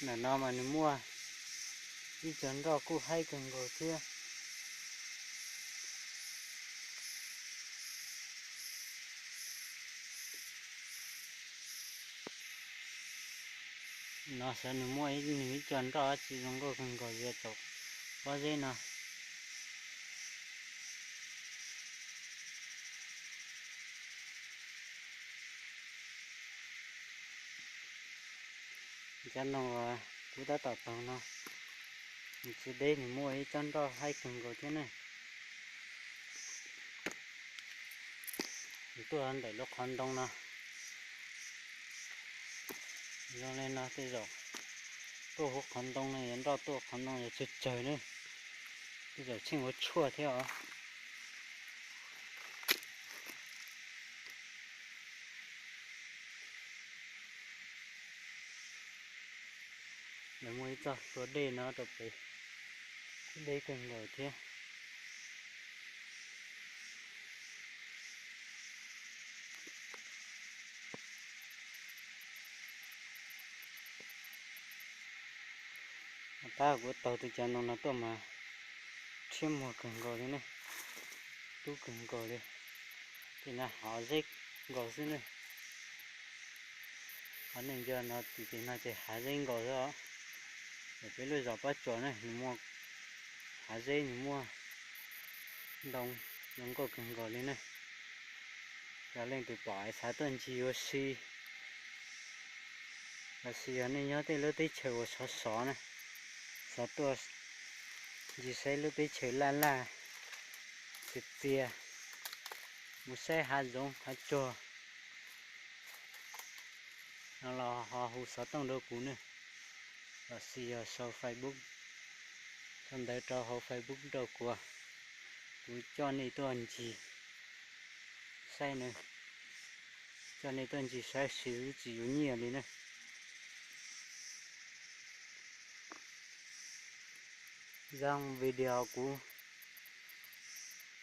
Ntawm no mas nws muaj ib co nroj kuj haib kawg nkaus thiab. No xav nws muaj nws ib co nroj tsis zoo nkauj kawg nkaus yog cov pob zeb no. Cov ntoo uas kuv tab tom taug no, nws tsis deb, nws muaj ib co nroj haib kawg nkaus thiab ne. Nws tuaj ntawm lub qhov ntoo no. Zoo li no tej zaum tuaj hauv qhov ntoo no, yog nroj tuaj qhov ntoo yog tsawg tsawg ne, tej zaum tsheej ua tshuaj thiab os. Lawv muaj ib txoj hlua dej no rau pem, deb kawg nkaus thiab. Tab kuv taug tej cov ntoo no tuaj mas rhiab muag kawg nkaus li ne, dub kawg nkaus li. Tej no hav zeb nkaus xwb ne. Qhov nej nco no tim tim no ces hav zeb nkaus xwb os. Peb lub zos Pob Tsuas ne nws muaj hav zeb, nws muaj ntoo zoo nkauj kawg nkaus li ne. Yog leej twg pom es xav tuaj ncig ua si, los sis yog nej nyob tej lub teb chaws uas sov sov na, xav tuaj ncig saib lub teb chaws laj laj txias txias, mus saib hav zoov hav tsuag no los ho hu xov tooj rau kuv ne, los sis yog sau Facebook, sau ntawv rau hauv Facebook rau kuv, kuv coj nej tuaj ncig saib na, coj nej tuaj ncig saib xwb tsis yuav nyiaj li na. Zaj video kuv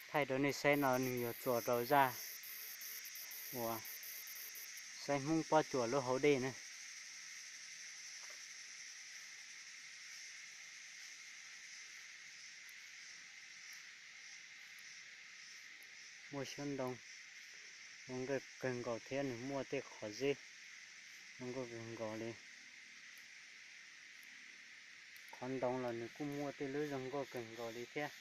thaij rau nej saib no nws yog txuas rau zaj uas saib Hmoob Pob Tsuas lub hauv dej na. Muaj xyoob ntoo zoo nkauj kawg nkaus thiab nws muaj tej qhov zeb zoo nkauj kawg nkaus li. Qhov ntoo los nws kuj muaj tej lub zoo nkauj kawg nkaus li thiab.